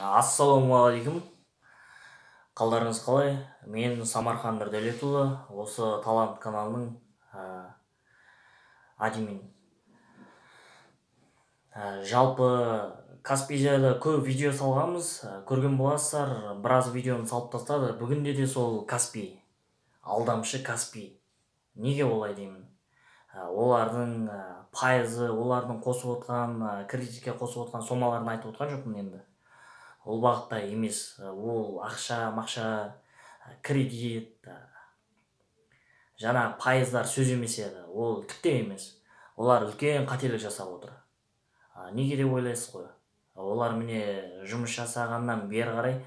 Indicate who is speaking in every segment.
Speaker 1: Ассалаумағалейкум. Қалдарыңыз қалай? Мен Самархан Нұрдәулетұлы, осы Талант каналының админ. Жалпы Каспий жайлы көп видео салғанбыз, көрген боласыздар, біраз видеоны салып тастады. Бүгінде де сол Каспий, алдамшы Каспий. Неге олай деймін? Олардың пайызы, олардың қосып отқан, кредитке қосып отқан сомаларын айтып отқан жоқпын енді. Ол бағытта емес, ол ақша, мақша, кредит, жаңа пайыздар сөз емес еді, ол тіпті емес. Олар үлкен қателік жасап отыр. Неге деп ойлайсыз ғой? Олар міне жұмыс жасағаннан бері қарай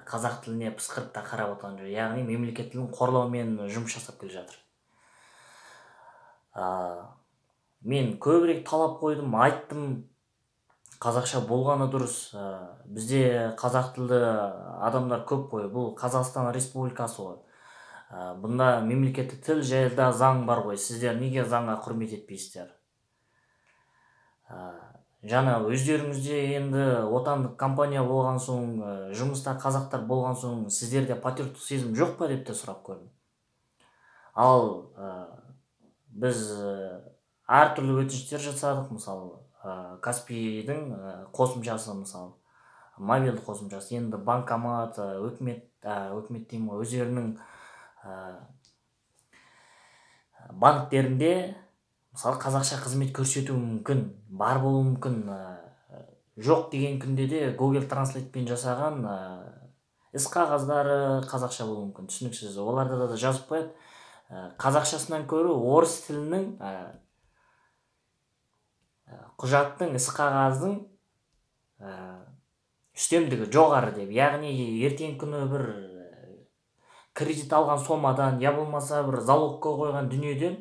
Speaker 1: қазақ тіліне пысқырып та қарап отырған жоқ. Яғни мемлекет тілін қорлаумен жұмыс жасап келе жатыр. Мен көбірек талап қойдым, айттым, қазақша болғаны дұрыс. Бізде қазақ тілді адамдар көп қой. Бұл Қазақстан Республикасы ғой. Бұнда мемлекеттік тіл жайлы заң бар ғой. Сіздер неге заңға құрмет етпейсіздер? Жаңа өздеріңізде енді отандық компания болған соң, жұмыста қазақтар болған соң, сіздерде патриоттық сезім жоқ па деп те сұрап көрдім. Ал біз әртүрлі өтініштер жасадық, мысалы, Каспийдің қосымшасы, мысалы, мобильді қосымшасы, енді банкомат, өкімет, өкімет деймін ғой, өздерінің банктерінде мысалы қазақша қызмет көрсетуі мүмкін, бар болуы мүмкін, жоқ деген күнде де Google Translate-пен жасаған іс қағаздары қазақша болуы мүмкін, түсініксіз. Оларда да жазып қояды. Қазақшасынан көрі орыс тілінің құжаттың, іс қағаздың үстемдігі жоғары деп. Яғни ертеңгі күні бір кредит алған сомадан, я болмаса бір залогқа қойған дүниеден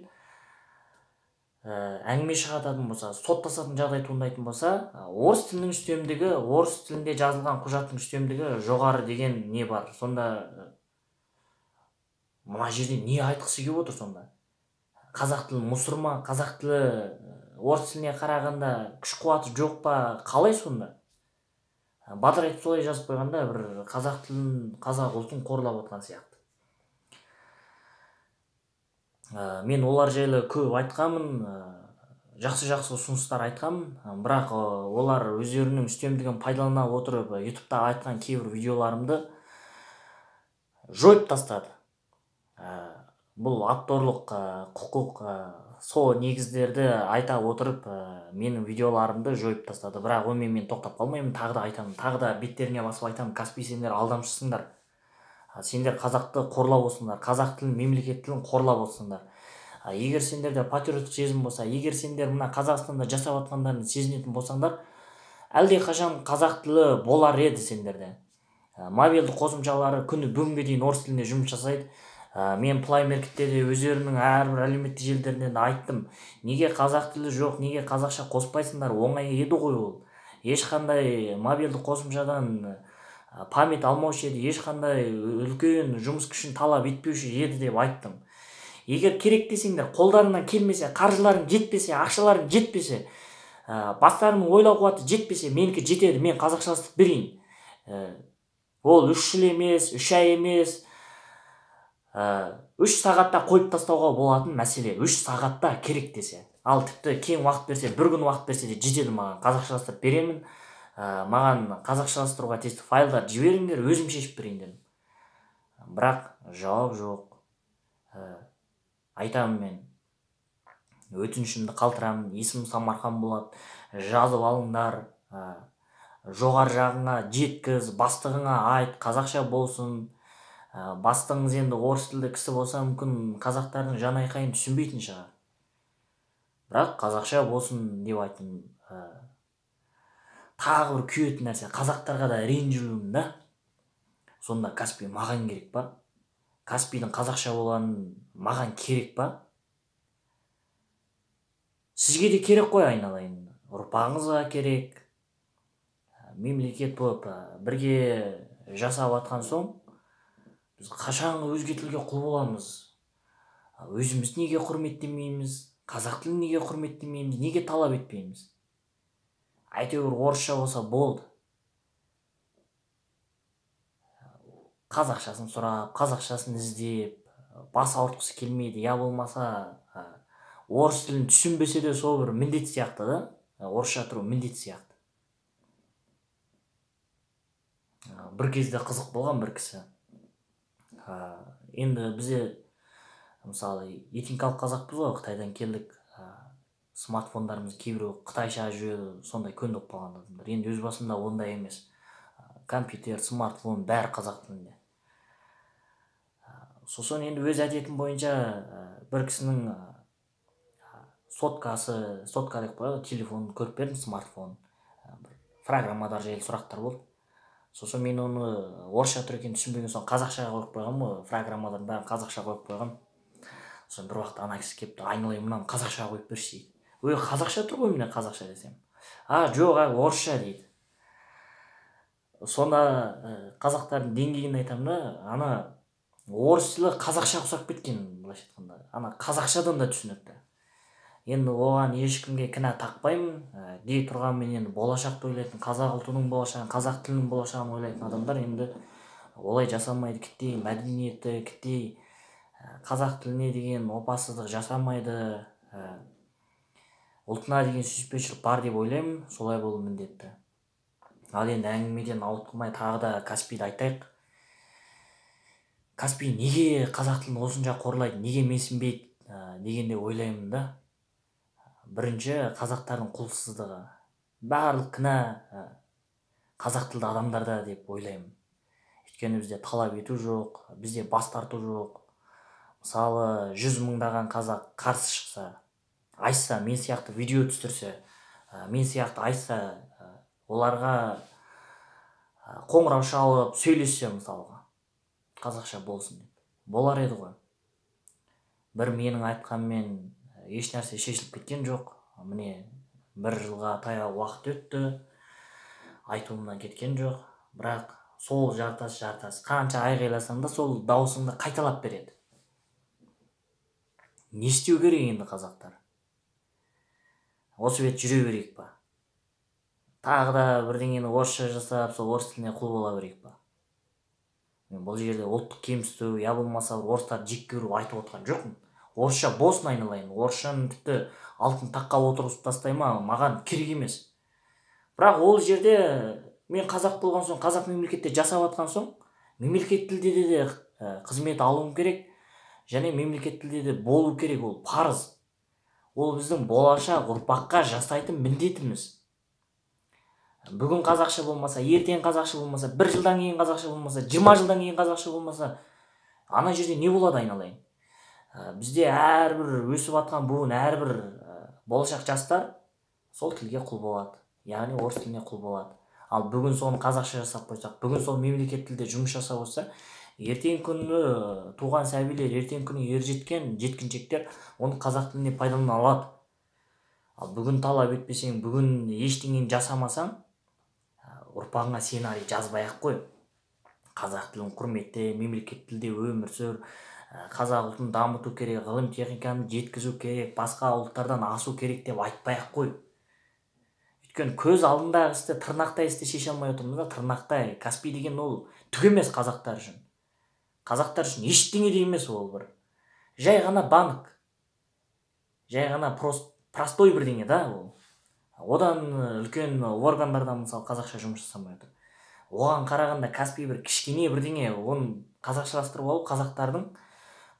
Speaker 1: әңгіме шығатын болса, соттасатын жағдай туындайтын болса, орыс тілінің үстемдігі, орыс тілінде жазылған құжаттың үстемдігі жоғары деген не бар? Сонда мына жерде не айтқысы келіп отыр сонда? Қазақ тілі мұсырма, қазақ тілі орыс тіліне қарағанда күш қуаты жоқ па, қалай сонда? Батыр айтып солай жазып қойғанда бір қазақ тілін, қазақ ұлтын қорлап отқан сияқты. Мен олар жайлы көп айтқанмын, жақсы-жақсы ұсыныстар айтқанмын, бірақ олар өздерінің үстемдігін пайдалана отырып, YouTube'та айтқан кейбір видеоларымды жойып тастады. Бұл авторлық құқық, сол негіздерді айта отырып, менің видеоларымды жойып тастады. Бірақ онымен мен тоқтап қалмаймын, тағы да айтамын, тағы да беттеріне басып айтамын: Каспий, сендер алдамшысыңдар. Сендер қазақты қорлап отырсыңдар, қазақ тілін, мемлекет тілін қорлап отырсыңдар. Егер сендерде патриоттық сезім болса, егер сендер мына Қазақстанда жасап жатқандарын сезінетін болсаңдар, әлдеқашан қазақ тілі болар еді сендерде. Мобильді қосымшалары күні бүгінге дейін орыс тілінде жұмыс жасайды. Мен Play Marketте де өздерінің әрбір әлеуметтік желілерінен айттым. Неге қазақ тілі жоқ, неге қазақша қоспайсыңдар? Оңай еді ғой ол. Ешқандай мобильді қосымшадан память алмаушы еді, ешқандай үлкен жұмыс күшін талап етпеуші еді деп айттым. Егер керек десеңдер, қолдарынан келмесе, қаржыларың жетпесе, ақшаларың жетпесе, бастарының ойлау қуаты жетпесе, менікі жетеді, мен қазақшаластырып берейін. Ол 3 жыл емес, 3 ай емес, 3 сағатта қойып тастауға болатын мәселе. 3 сағатта керек десе. Ал тіпті кең уақыт берсе, бір күн уақыт берсе де жетеді маған. Қазақшаластырып беремін. Маған қазақшаластыруға тиісті файлдар жіберіңдер, өзім шешіп берейін дедім. Бірақ жауап жоқ. Айтамын мен, өтінішімді қалтырамын, есімім Самархан болады, жазып алыңдар, жоғары жағыңа жеткіз, бастығыңа айт, қазақша болсын. Бастығыңыз енді орыс тілді кісі болса, мүмкін қазақтардың жан айқайын түсінбейтін шығар. Бірақ қазақша болсын деп айттым. Тағы бір күйетін нәрсе, қазақтарға да ренжуім да. Сонда Каспий маған керек па? Каспийдің қазақша болғаны маған керек па? Сізге де керек қой, айналайын. Ұрпағыңызға керек. Мемлекет болып бірге жасап атқан соң, біз қашанғы өзге тілге құл боламыз? Өзіміз неге құрметтемейміз? Қазақ тілін неге құрметтемейміз? Неге талап етпейміз? Әйтеуір орысша болса болды. Қазақшасын сұрап, қазақшасын іздеп, бас ауыртқысы келмейді, я болмаса орыс тілін түсінбесе де сол бір міндет сияқты да, орысша тұру міндет сияқты. Бір кезде қызық болған бір кісі. Енді бізде мысалы этникалық қазақпыз ғой, Қытайдан келдік, смартфондарымыз кейбіреу қытайша жүреді, сондай көніп қалған адамдар. Енді өз басымда ондай емес. Компьютер, смартфон бәрі қазақ тілінде. Сосын енді өз әдетім бойынша бір кісінің соткасы, сотка деп қояды, телефонын көріп бердім, смартфон. Бір программалар жайлы сұрақтар болды. Сосын мен оны орысша тұр екенін түсінбеген соң қазақшаға қойып қойғанмын ғой, программалардың бәрін қазақша қойып қойғанмын. Сосын бір уақытта ана кісі келіпті, айналайын мынаны қазақшаға қойып берші дейді. Ой, қазақша тұр ғой міне, қазақша десем. А, жоқ, орысша дейді. Сонда қазақтардың деңгейін айтамын да, ана орыс тілі қазақша ұқсап кеткен, былайша айтқанда. Ана қазақшадан да түсінікті. Енді оған ешкімге кінә тақпаймын, дей тұрғанмен енді болашақты ойлайтын, қазақ ұлтының болашағын, қазақ тілінің болашағын ойлайтын адамдар енді олай жасамайды, кіттей мәдениетті, кіттей қазақ тіліне деген опасыздық жасамайды, ұлтына деген сүйіспеншілік бар деп ойлаймын, солай болу міндетті. Ал енді әңгімеден ауытқымай тағы да Каспийді айтайық. Каспий неге қазақ тілін осынша қорлайды, неге менсінбейді дегенде ойлаймын да. Бірінші, қазақтардың құлықсыздығы. Барлық кінә қазақ тілді адамдарда деп ойлаймын. Өйткені бізде талап ету жоқ, бізде бас тарту жоқ. Мысалы, 100 мыңдаған қазақ қарсы шықса, айтса, мен сияқты видео түсірсе, мен сияқты айтса, оларға қоңырау шалып сөйлессе, мысалға, қазақша болсын деп. Болар еді ғой. Бір менің айтқанмен еш нәрсе шешіліп кеткен жоқ. Міне, бір жылға таяу уақыт өтті, айтуымнан кеткен жоқ. Бірақ сол жартас қанша айғайласаң да сол дауысыңды қайталап береді. Не істеу керек енді қазақтар? Осы бет жүре берейік па? Тағы да бірдеңені орысша жасап, сол орыс тіліне құл бола берейік па? Мен бұл жерде ұлттық кемсіту, я болмаса орыстарды жек көру айтып отырған жоқпын. Орысша болсын айналайын, орысшаны тіпті алтын таққа отырғызып тастай ма, маған керек емес. Бірақ ол жерде мен қазақ болған соң, қазақ мемлекетте жасап жатқан соң, мемлекет тілде де қызмет алуым керек, және мемлекет тілде де болу керек, ол парыз. Ол біздің болашақ ұрпаққа жасайтын міндетіміз. Бүгін қазақша болмаса, ертең қазақша болмаса, бір жылдан кейін қазақша болмаса, 20 жылдан кейін қазақша болмаса, ана жерде не болады айналайын? Бізде әрбір өсіп атқан буын, әрбір болашақ жастар сол тілге құл болады, яғни орыс тіліне құл болады. Ал бүгін соны қазақша жасап қойсақ, бүгін сол мемлекет тілде жұмыс жасап отырса, ертең күні туған сәбилер, ертең күні ержеткен жеткіншектер оны қазақ тіліне пайдалана алады. Ал бүгін талап етпесең, бүгін ештеңені жасамасаң, ұрпағыңа сценарий жазбай-ақ қой. Қазақ тілін құрметте, мемлекет тілде өмір сүр, қазақ ұлтын дамыту керек, ғылым техниканы жеткізу керек, басқа ұлттардан асу керек деп айтпай-ақ қой. Өйткені көз алдындағы істі, тырнақтай істі шеше алмай отырмыз да, тырнақтай. Каспий деген ол түк емес қазақтар үшін. Қазақтар үшін ештеңе де емес ол бір. Жай ғана банк. Жай ғана простой бірдеңе да ол. Одан үлкен органдардан мысалы қазақша жұмыс жасамай отыр. Оған қарағанда Каспий бір кішкене бірдеңе, оны қазақшаластырып алып қазақтардың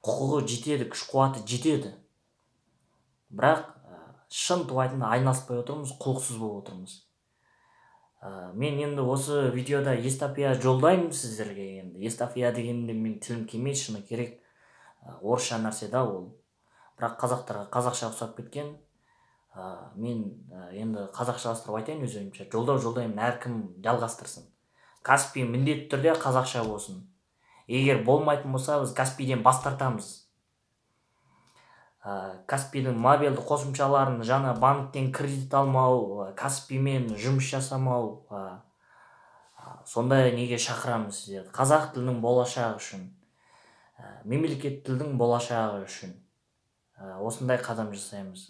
Speaker 1: құқығы жетеді, күш қуаты жетеді. Бірақ шын туайтында айналыспай отырмыз, құлықсыз болып отырмыз. Мен енді осы видеода эстафия жолдаймын сіздерге енді. Эстафия дегенде мен тілім келмейді, шыны керек. Орысша нәрсе да ол. Бірақ қазақтарға қазақша ұқсап кеткен. Мен енді қазақшаластырып айтайын өз ойымша. Жолдау жолдаймын, әркім жалғастырсын. Каспий міндетті түрде қазақша болсын. Егер болмайтын болса, біз Каспийден бас тартамыз. Каспийдің мобильді қосымшаларын, жаңа банктен кредит алмау, Каспиймен жұмыс жасамау, сондай неге шақырамыз сіздерді. Қазақ тілінің болашағы үшін, мемлекет тілдің болашағы үшін осындай қадам жасаймыз.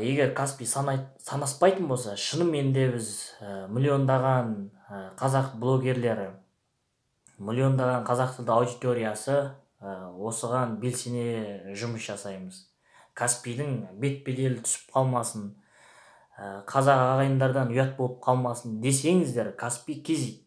Speaker 1: Егер Каспий санаспайтын болса, шынымен де біз миллиондаған қазақ блогерлері, Миллиондаған қазақ тілді аудиториясы осыған белсене жұмыс жасаймыз. Каспийдің бет беделі түсіп қалмасын, қазақ ағайындардан ұят болып қалмасын десеңіздер, Каспий KZ.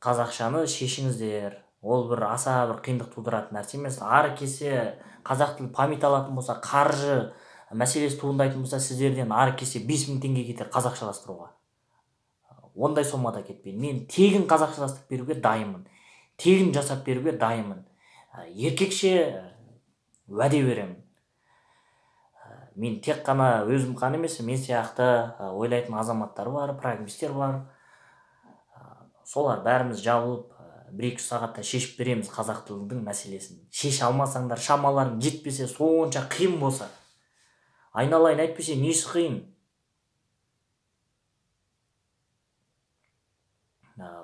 Speaker 1: Қазақшаны шешіңіздер. Ол бір аса бір қиындық тудыратын нәрсе емес. Ары келсе қазақ тілі память алатын болса, қаржы мәселесі туындайтын болса, сіздерден ары келсе 5000 теңге кетер қазақшаластыруға. Ондай сомада кетпейді. Мен тегін қазақшаластырып беруге дайынмын. Тегін жасап беруге дайынмын. Еркекше уәде беремін. Мен тек қана өзім қана емес, мен сияқты ойлайтын азаматтар бар, программистер бар. Солар бәріміз жабылып, 1-2 сағатта шешіп береміз қазақ тілінің мәселесін. Шеше алмасаңдар, шамаларың жетпесе, сонша қиын болса, айналайын әйтпесе несі қиын?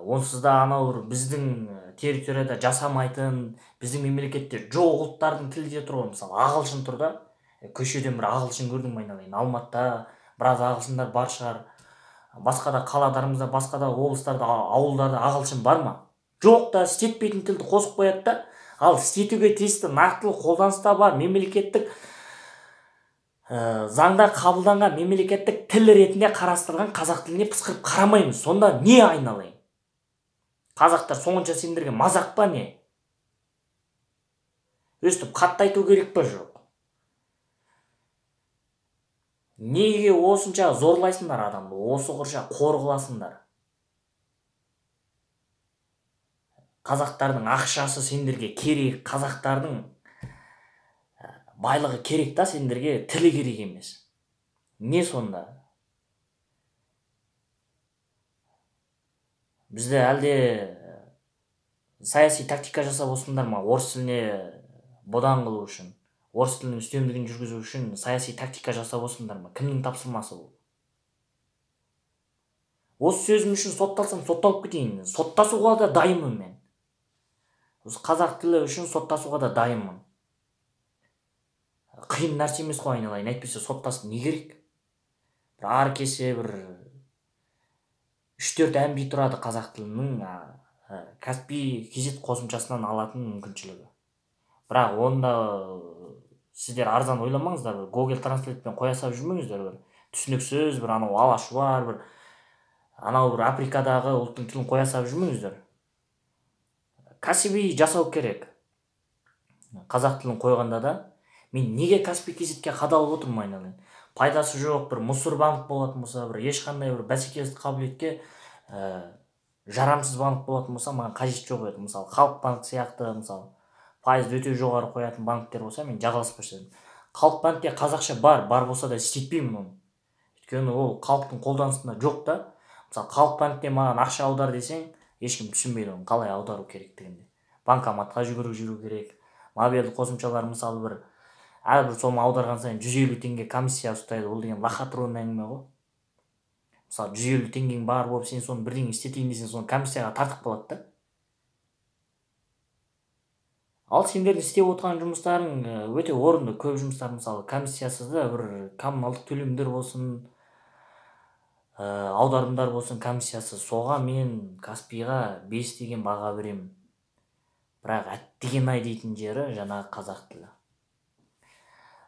Speaker 1: Онсыз да анау бір біздің территорияда жасамайтын, біздің мемлекетте жоқ ұлттардың тілі де тұр ғой. Мысалы, ағылшын тұр да, көшеден бір ағылшын көрдім айналайын. Алматыда біраз ағылшындар бар шығар. Басқа да қалаларымызда, басқа да облыстарда, ауылдарда ағылшын бар ма? Жоқ та, істетпейтін тілді қосып қояды да. Ал істетуге тиісті нақтылы қолданыста бар мемлекеттік заңда қабылданған мемлекеттік тіл ретінде қарастырылған қазақ тіліне пысқырып қарамаймыз. Сонда не айналайын? Қазақтар сонша сендерге мазақ па не? Өстіп қатты айту керек па жоқ? Неге осынша зорлайсыңдар адамды, осы құрша қор қыласыңдар? Қазақтардың ақшасы сендерге керек, қазақтардың байлығы керек та, сендерге тілі керек емес. Не сонда? Бізде әлде саяси тактика жасап осындар ма? Орыс тіліне бодан қылу үшін, орыс тілінің үстемдігін жүргізу үшін саяси тактика жасап осындар ма? Кімнің тапсырмасы бұл? Осы сөзім үшін сотталсам, сотталып кетейін. Соттасуға да дайынмын мен. Осы қазақ тілі үшін соттасуға да дайынмын. Қиын нәрсе емес қой айналайын. Әйтпесе соттасып не керек? Бір ары келсе бір 3-4 әмби тұрады қазақ тілінің Каспий KZ қосымшасынан алатын мүмкіншілігі. Бірақ онда сіздер арзан ойламаңыздар, Google Translate'пен қоя салып жүрмеңіздер, бір түсініксіз бір анау алашуар, бір анау бір Африкадағы ұлттың тілін қоя салып жүрмеңіздер. Кәсіби жасау керек. Қазақ тілін қойғанда да мен неге Каспий KZ-ке қадалып отырмын айналайын? Пайдасы жоқ, бір мұсыр банк болатын болса, бір ешқандай бір бәсекелестік қабілетке жарамсыз банк болатын болса, маған қажет жоқ еді. Мысалы, Халық банк сияқты, мысалы, пайызды өте жоғары қоятын банктер болса, мен жағаласпаушы едім. Халық банкте қазақша бар, бар болса да істетпеймін оны. Өйткені ол халықтың қолданысында жоқ та. Мысалы, Халық банкте маған ақша аудар десең, ешкім түсінбейді оны қалай аудару керектігін. Банкоматқа жүгіріп жүру керек. Мобильді қосымшалар, мысалы, бір әрбір сома аударған сайын 150 теңге комиссия ұстайды. Ол деген лохотрон әңгіме ғой. Мысалы, 150 теңгең бар болып, сен соны бірдеңе істетейін десең, соны комиссияға тартып қалады да. Ал сендердің істеп отырған жұмыстарың өте орынды. Көп жұмыстар, мысалы, комиссиясыз да бір коммуналдық төлемдер болсын, аударымдар болсын, комиссиясыз. Соға мен Каспийға 5 деген баға беремін. Бірақ әттеген ай дейтін жері жаңағы қазақ тілі.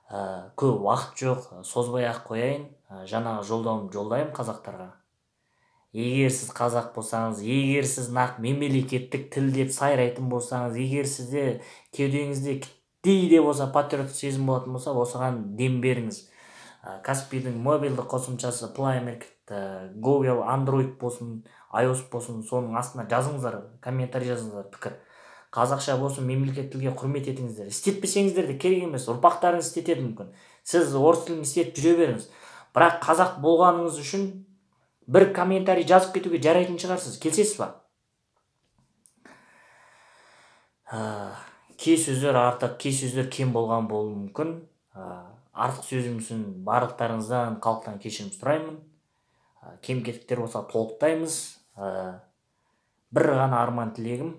Speaker 1: Көп уақыт жоқ, созбай ақ қояйын. Жаңағы жолдауымды жолдаймын қазақтарға. Егер сіз қазақ болсаңыз, егер сіз нақ мемлекеттік тіл деп сайрайтын болсаңыз, егер сізде кеудеңізде кіттей де болса патриоттық сезім болатын болса, осыған дем беріңіз. Каспийдің мобильді қосымшасы Play Market, Google, Android болсын, iOS болсын, соның астына жазыңыздар, комментарий жазыңыздар, пікір. Қазақша болсын, мемлекет тілге құрмет етіңіздер. Істетпесеңіздер де керек емес, ұрпақтарыңыз істетеді мүмкін. Сіз орыс тілін істетіп жүре беріңіз. Бірақ қазақ болғаныңыз үшін бір комментарий жазып кетуге жарайтын шығарсыз. Келісесіз ба? Кей сөздер артық, кей сөздер кем болған болуы мүмкін. Артық сөзім үшін барлықтарыңыздан, халықтан кешірім сұраймын. Кем кетіктер болса толықтаймыз. Бір ғана арман тілегім,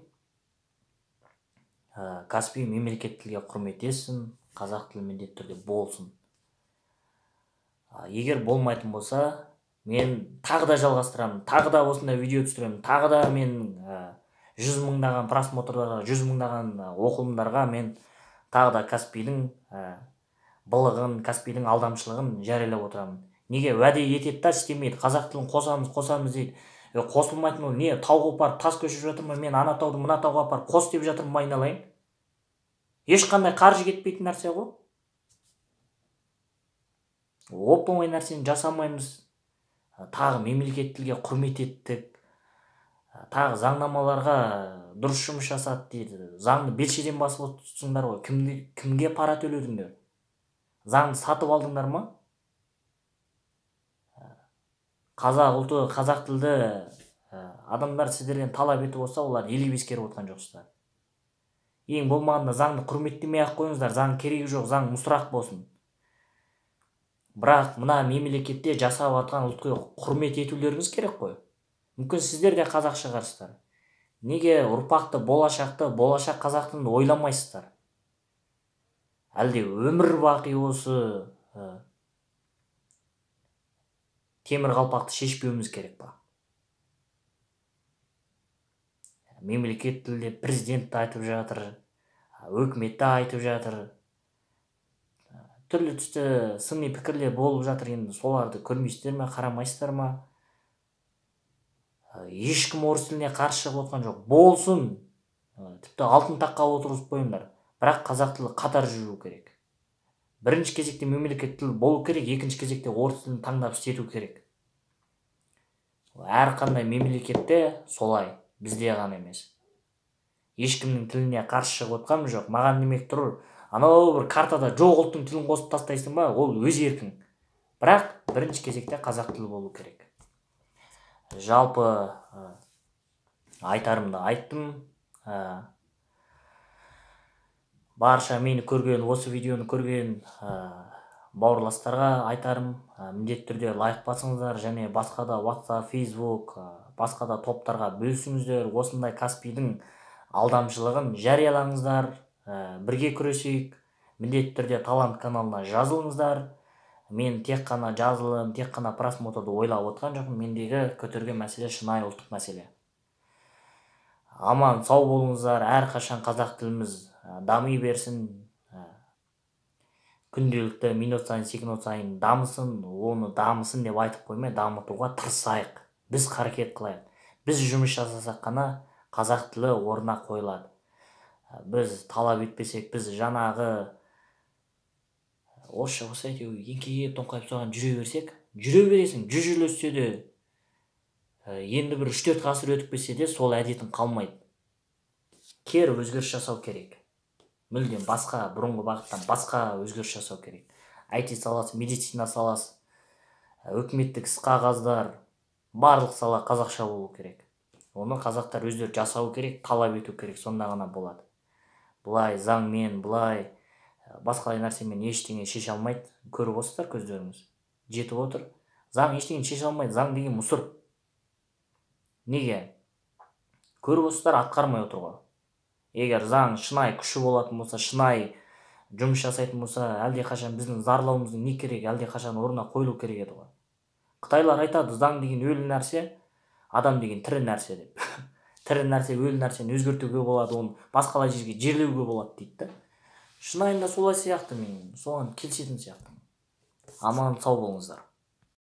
Speaker 1: Каспий мемлекет тілге құрмет етсін, қазақ тілі міндетті түрде болсын. Егер болмайтын болса, мен тағы да жалғастырамын, тағы да осындай видео түсіремін, тағы да мен 100 мыңдаған просмотрларға, 100 мыңдаған оқылымдарға мен тағы да Каспийдің былығын, Каспийдің алдамшылығын жариялап отырамын. Неге уәде етеді да істемейді? Қазақ тілін қосамыз, қосамыз дейді. Қосылмайтын ол не, тауға апарып тас көшіріп жатыр ма? Мен ана тауды мына тауға апарып қос деп жатырмын ба, айналайын? Ешқандай қаржы кетпейтін нәрсе ғой. Оп-оңай нәрсені жасамаймыз. Тағы мемлекет тілге құрмет еттік. Тағы заңнамаларға дұрыс жұмыс жасады дейді. Заңды белшеден басып отырсыңдар ғой. Кімге пара төледіңдер? Заңды сатып алдыңдар ма? Қазақ ұлты, қазақ тілді адамдар сіздерден талап етіп отырса, олар елеп ескеріп отырған жоқсыздар. Ең болмағанда заңды құрметтемей-ақ қойыңыздар, заң керегі жоқ, заң мұсырақ болсын. Бірақ мына мемлекетте жасап жатқан ұлтқа құрмет етулеріңіз керек қой. Мүмкін сіздер де қазақ шығарсыздар. Неге ұрпақты, болашақты, болашақ қазақ тілін ойламайсыздар? Әлде өмір бақи осы темір қалпақты шешпеуіміз керек па? Мемлекет тілде президент те айтып жатыр, өкімет те айтып жатыр. Түрлі түсті сыни пікірлер болып жатыр, енді соларды көрмейсіздер ме, қарамайсыздар ма? Ешкім орыс тіліне қарсы шығып отқан жоқ. Болсын, тіпті алтын таққа отырғызып қойыңдар. Бірақ қазақ тілі қатар жүру керек. Бірінші кезекте мемлекет тілі болу керек, екінші кезекте орыс тілін таңдап істету керек. Әрқандай мемлекетте солай, бізде ғана емес. Ешкімнің тіліне қарсы шығып отқаным жоқ. Маған демек тұр, анау бір картада жоқ ұлттың тілін қосып тастайсың ба, ол өз еркің. Бірақ бірінші кезекте қазақ тілі болу керек. Жалпы айтарымды айттым. Барша мені көрген, осы видеоны көрген бауырластарға айтарым, міндетті түрде лайк басыңыздар және басқа да WhatsApp, Facebook, басқа да топтарға бөлісіңіздер. Осындай Каспийдің алдамшылығын жариялаңыздар, бірге күресейік. Міндетті түрде Талант каналына жазылыңыздар. Мен тек қана жазылым, тек қана просмотрды ойлап отқан жоқпын. Мендегі көтерген мәселе шынайы ұлттық мәселе. Аман сау болыңыздар. Әрқашан қазақ тіліміз дами берсін. Күнделікті минут сайын, секунд сайын дамысын. Оны дамысын деп айтып қоймай, дамытуға тырысайық. Біз қарекет қылайық. Біз жұмыс жасасақ қана қазақ тілі орнына қойылады. Біз талап етпесек, біз жаңағы орысша болса әйтеуір еңкейіп тоңқайып соған жүре берсек, жүре бересің, 100 жыл өтсе де, енді бір 3-4 ғасыр өтіп кетсе де сол әдетің қалмайды. Кері өзгеріс жасау керек. Мүлдем басқа, бұрынғы бағыттан басқа өзгеріс жасау керек. IT саласы, медицина саласы, өкіметтік іс қағаздар, барлық сала қазақша болу керек. Оны қазақтар өздері жасау керек, талап ету керек, сонда ғана болады. Бұлай заңмен, бұлай басқа нәрсемен ештеңе шеше алмайды. Көріп отырсыздар, көздеріңіз жетіп отыр. Заң ештеңе шеше алмайды, заң деген мұсыр. Неге? Көріп отырсыздар, атқармай отыр ғой. Егер заң шынайы күші болатын болса, шынайы жұмыс жасайтын болса, әлдеқашан біздің зарлауымыздың не керек, әлдеқашан орнына қойылу керек еді ғой. Қытайлар айтады, заң деген өлі нәрсе, адам деген тірі нәрсе деп. Тірі нәрсе, өлі нәрсені өзгертуге болады, оны басқалай жерге жерлеуге болады дейді да. Шынайында солай сияқты, мен соған келісетін сияқтымын. Аман сау болыңыздар.